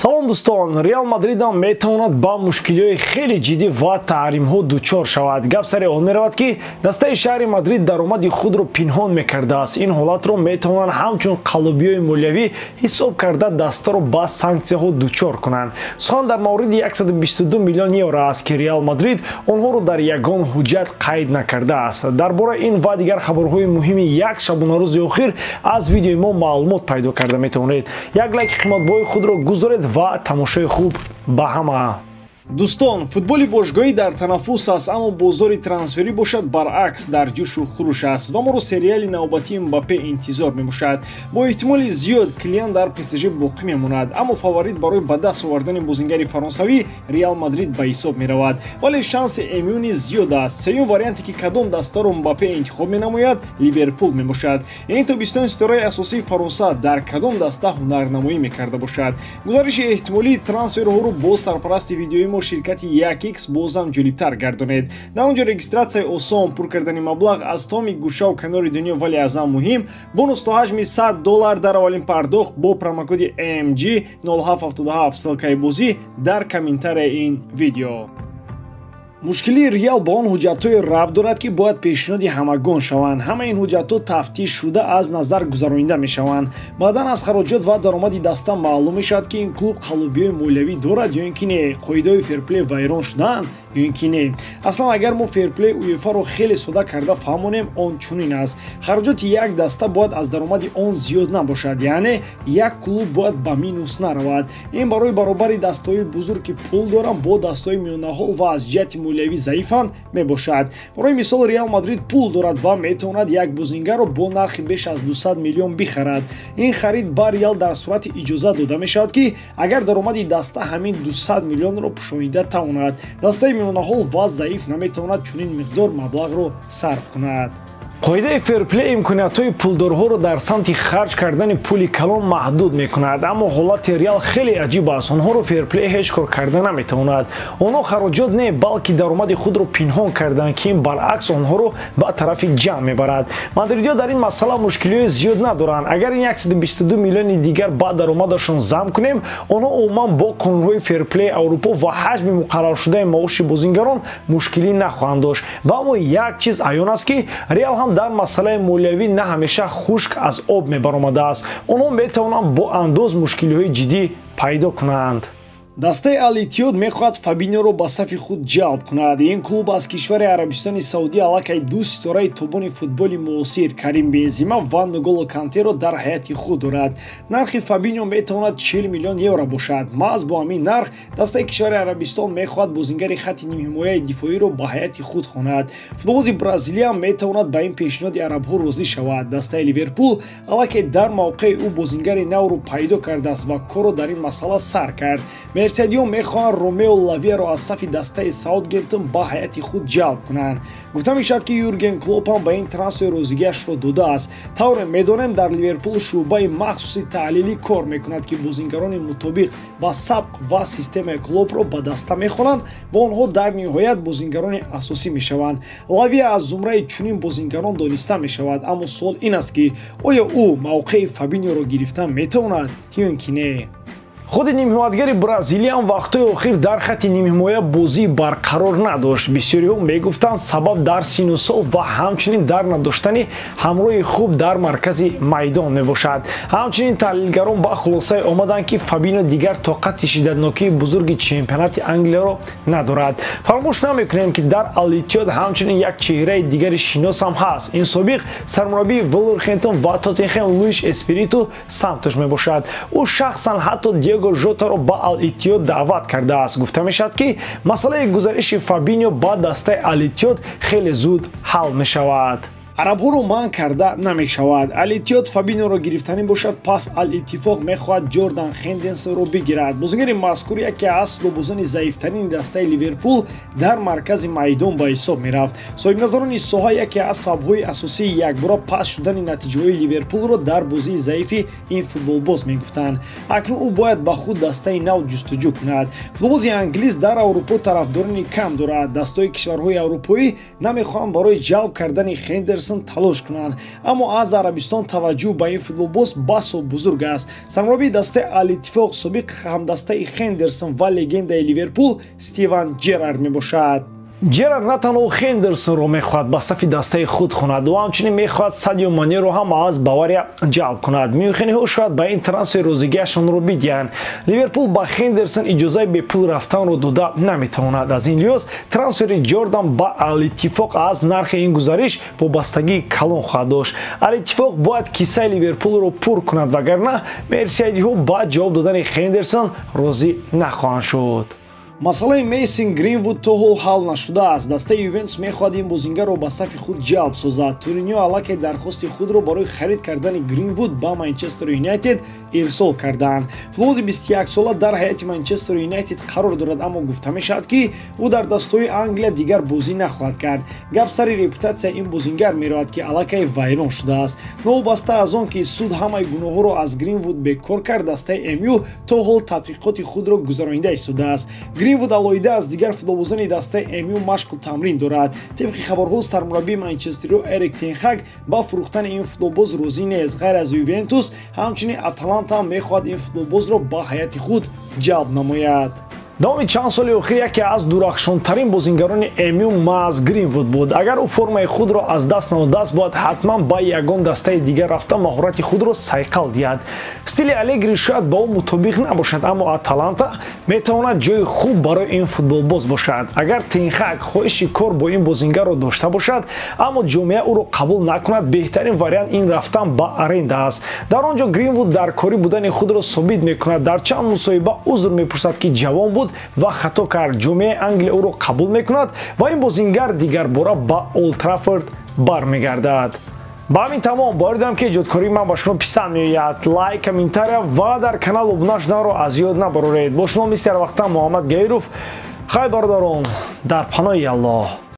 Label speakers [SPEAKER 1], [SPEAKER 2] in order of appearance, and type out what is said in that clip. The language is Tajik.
[SPEAKER 1] Салом дӯстон, Реал Мадрид ҳам метавонад ба мушкилиҳои хеле ҷиддӣ ва таҳримҳо дучор шавад. Гап сари он меравад, ки дастаи шаҳри Мадрид даромади худро пинҳон мекардааст. Ин ҳолатро метавонанд ҳамчун қаллобиҳои молиявӣ ҳисоб карда дастаро ба санксияҳо дучор кунанд. Сухан дар мавриди 122 миллион евро аст, ки Реал Мадрид онҳоро дар ягон ҳуҷҷат қайд накардааст. Дар бораи ин ва дигар хабарҳои муҳими як шабонарӯзи охир аз видеои мо маълумот пайдо карда метавонед. Як лайки қиматбоҳои худро гузоред ва тамошои хуб ба ҳама.
[SPEAKER 2] Дӯстон, футболи бошгоҳӣ дар танаффус аст, аммо бозори трансферӣ бошад баръакс дар ҷӯшу хуруш аст ва моро сериали навбатии Мбаппе интизор мебошад. Бо эҳтимоли зиёд Килиан дар ПСЖ боқӣ мемонад, аммо фаворит барои ба даст овардани бозингари фаронсавӣ Реал Мадрид ба ҳисоб меравад, вале шанси МЮ низ зиёд аст. Сеюм варианте, ки кадом дастаро Мбаппе интихоб менамояд, Ливерпул мебошад. Ин тобистон ситораи асосии Фаронса дар кадом даста ҳунарнамоӣ мекарда бошад? Гузариши эҳтимолии трансферҳоро бо сарпарасти видеои мо ширкати 1x бозам ҷолибтар гардонед. Дар он ҷо регистратсияи осон, пур кардани маблағ аз томи гӯшаву канори дунё, вале аз ҳам муҳим бонус то ҳаҷми $100 дар аввалин пардохт бо промокоди MG 0777. Ссылкаи бозӣ дар комментарияи ин видео. Мушкилии Реал ба он ҳуҷҷатҳое рабт дорад, ки бояд пешниҳоди ҳамагон шаванд. Ҳамаи ин ҳуҷҷатҳо тафтиш шуда аз назар гузаронида мешаванд. Баъдан аз хароҷот ва даромади даста маълум мешавад, ки ин клуб қаллобиҳои молиявӣ дорад ё ин ки не, қоидаҳои ферплей вайрон шудаанд ё ин ки не. Аслан агар мо ферплей УЕФА-ро хеле сода карда фаҳмонем, он чунин аст. Хароҷоти як даста бояд аз даромади он зиёд набошад, яъне як клуб бояд ба минус наравад. Ин барои баробари дастаҳои бузург, ки пул доранд, бо дастаҳои миёнаҳол ва аз ҷиҳати молиявӣ заифанд мебошад. Барои мисол, Реал Мадрид пул дорад ва метавонад як бозингарро бо нархи беш аз 200 миллион бихарад. Ин харид ба Реал дар сурати иҷозат дода мешавад, ки агар даромади даста ҳамин 200 миллионро пӯшонида тавонад. Дастаи миёнаҳол ва заиф наметавонад чунин миқдор маблағро сарф кунад.
[SPEAKER 1] Қоидаи ферплей имкониятҳои пулдорҳоро дар самти харҷ кардани пули калон маҳдуд мекунад, аммо ҳолати Реал хеле аҷиб аст. Онҳоро ферплей ҳеҷ кор карда наметавонад. Онҳо хароҷот не, балки даромади худро пинҳон карданд, ки ин баръакс онҳоро ба тарафи ҷамъ мебарад. Мадридиҳо дар ин масъала мушкилиҳои зиёд надоранд. Агар ин 122 миллиони дигар ба даромадашон зам кунем, онҳо умуман бо қонунҳои ферплеи Аврупо ва ҳаҷми муқарраршудаи маоши бозингарон мушкилӣ нахоҳанд дошт. Ва аммо як чиз аён аст, ки Реал ҳам дар масъалаи молиявӣ на ҳамеша хушк аз об мебаромадааст. Онҳо метавонанд бо андоз мушкилиҳои ҷиддӣ пайдо кунанд.
[SPEAKER 2] Дастаи Ал-Иттиҳод мехоҳад Фабиньоро ба сафи худ ҷалб кунад. Ин клуб аз кишвари Арабистони Саудӣ аллакай ду ситораи тобони футболи муосир Карим Бензима ва Нголо Кантеро дар ҳайати худ дорад. Нархи Фабиньо метавонад 40 миллион евро бошад. Маҳз бо ҳамин нарх дастаи кишвари Арабистон мехоҳад бозингари хатти нимҳимояи дифоиро ба ҳайати худ хонад. Футболбози Бразилия метавонад ба ин пешниҳоди арабҳо розӣ шавад. Дастаи Ливерпул аллакай дар мавқеи ӯ бозингари навро пайдо кардааст ва корро дар ин масъала сар кард. Мерседиҳо мехоҳанд Ромео Лавияро аз сафи дастаи Саутгемптон ба ҳайати худ ҷалб кунанд. Гуфта мешавад, ки Юрген Клоп ҳам ба ин трансфер розигиашро додааст. Тавре медонем, дар Ливерпул шӯъбаи махсуси таҳлилӣ кор мекунад, ки бозингарони мутобиқ ба сабқ ва системаи Клопро ба даста мехонанд ва онҳо дар ниҳоят бозингарони асосӣ мешаванд. Лавия аз зумраи чунин бозингарон дониста мешавад, аммо суол ин аст, ки оё ӯ мавқеи Фабиньоро гирифта метавонад ё ин ки не.
[SPEAKER 1] Худи нимҳимоятгари Бразилия ҳам вақтҳои охир дар хатти нимҳимоя бозӣ барқарор надошт. Бисёриҳо мегуфтанд, сабаб дар сину сол ва ҳамчунин дар надоштани ҳамроҳи хуб дар маркази майдон мебошад. Ҳамчунин таҳлилгарон ба хулосае омаданд, ки Фабино дигар тоқати шиддатнокии бузурги чемпионати Англияро надорад. Фаромӯш намекунем, ки дар Ал-Иттиҳод ҳамчунин як чеҳраи дигари шинос ҳам ҳаст. Ин собиқ сармураббии Вулверхэмптон ва Тоттенхем Луиш Эспириту Сантош мебошад. Ӯ шахсан ҳатто Диего Жотаро ба Ал-Иттиҳод даъват кардааст. Гуфта мешавад, ки масъалаи гузариши Фабиньо ба дастаи Ал-Иттиҳод хеле зуд ҳал мешавад.
[SPEAKER 2] Арабҳоро манъ карда намешавад. Ал-Иттиҳод Фабиньоро гирифтанӣ бошад, пас Ал-Иттифоқ мехоҳад Ҷордан Хендерсонро бигирад. Бозингари мазкур яке аз футболбозони заифтарини дастаи Ливерпул дар маркази майдон ба ҳисоб мерафт. Соҳибназарони соҳа яке аз сабабҳои асосии якбора паст шудани натиҷаҳои Ливерпулро дар бозии заифи ин футболбоз мегуфтанд. Акнун ӯ бояд ба худ дастаи нав ҷустуҷӯ кунад. Футболбози англис дар Аврупо тарафдорони кам дорад. Дастаҳои кишварҳои аврупоӣ намехоҳанд барои ҷалб кардани Хендерсон Хендерсон талош кунанд, аммо аз Арабистон таваҷҷӯҳ ба ин футболбоз басо бузург аст. Сармураббии дастаи Ал-Иттифоқ, собиқ ҳамдастаи Хендерсон ва легендаи Ливерпул Стивен Джерард мебошад.
[SPEAKER 1] Джерард на танҳо Хендерсонро мехоҳад ба сафи дастаи худ хонад, ӯ ҳамчунин мехоҳад Садио Манеро ҳам аз Бавария ҷалб кунад. Мюнхениҳо шояд ба ин трансфер розигиашонро бидиҳанд. Ливерпул ба Хендерсон иҷозаи бепул рафтанро дода наметавонад. Аз ин лиҳоз трансфери Ҷордан ба Ал-Иттифоқ аз нархи ин гузариш вобастагии калон хоҳад дошт. Ал-Иттифоқ бояд киссаи Ливерпулро пур кунад, вагарна мерсиайдиҳо ба ҷавоб додани Хендерсон розӣ нахоҳанд шуд.
[SPEAKER 2] Масъалаи Мейсон Гринвуд то ҳол ҳал нашудааст. Дастаи Ювентус мехоҳад ин бозингарро ба сафи худ ҷалб созад. Туринио аллакай дархости худро барои харид кардани Гринвуд ба Манчестер Юнайтед ирсол кардаанд. Футболбози 21сола дар ҳайати Манчестер Юнайтед қарор дорад, аммо гуфта мешавад, ки ӯ дар дастҳои Англия дигар бозӣ нахоҳад кард. Гап сари репутатсияи ин бозингар меравад, ки аллакай вайрон шудааст. Новобаста аз он ки суд ҳамаи гуноҳҳоро аз Гринвуд бекор кард, дастаи МЮ то ҳол тадқиқоти худро гузаронида истодааст. Гринвуд алоҳида аз дигар футболбозони дастаи МЮ машқу тамрин дорад. Тибқи хабарҳо, сармураббии Манчестерио Эрик Тенхаг ба фурӯхтани ин футболбоз розӣ нест. Ғайр аз Ювентус, ҳамчунин Аталанта ҳам мехоҳад ин футболбозро ба ҳайати худ ҷалб намояд.
[SPEAKER 1] Давоми чанд соли охир яке аз дурахшонтарин бозингарони МЮ маҳз Гринвуд буд. Агар ӯ формаи худро аз даст надодааст, бояд ҳатман ба ягон дастаи дигар рафта маҳорати худро сайқал диҳад. Стили Алегри шояд ба ӯ мутобиқ набошад, аммо Аталанта метавонад ҷои хуб барои ин футболбоз бошад. Агар Тенхаг хоҳиши кор бо ин бозингарро дошта бошад, аммо ҷомеа ӯро қабул накунад, беҳтарин вариант ин рафтан ба аренда аст. Дар он ҷо Гринвуд дар корӣ будани худро собит мекунад. Дар чанд мусоҳиба узр мепурсад, ки ҷавон буд ва хато кард. Ҷомеаи Англия ӯро қабул мекунад ва ин бозингар дигарбора ба Олд Траффорд бармегардад. Ба ҳамин тамом. Боварӣ дорам, ки эҷодкории ман ба шумо писанд меояд. Лайк, комментария ва дар канал обуна шуданро аз ёд набароред. Бо шумо мисли ҳарвақта Муҳаммад Гаиров. Хайр, бародарон, дар паноҳи Аллоҳ.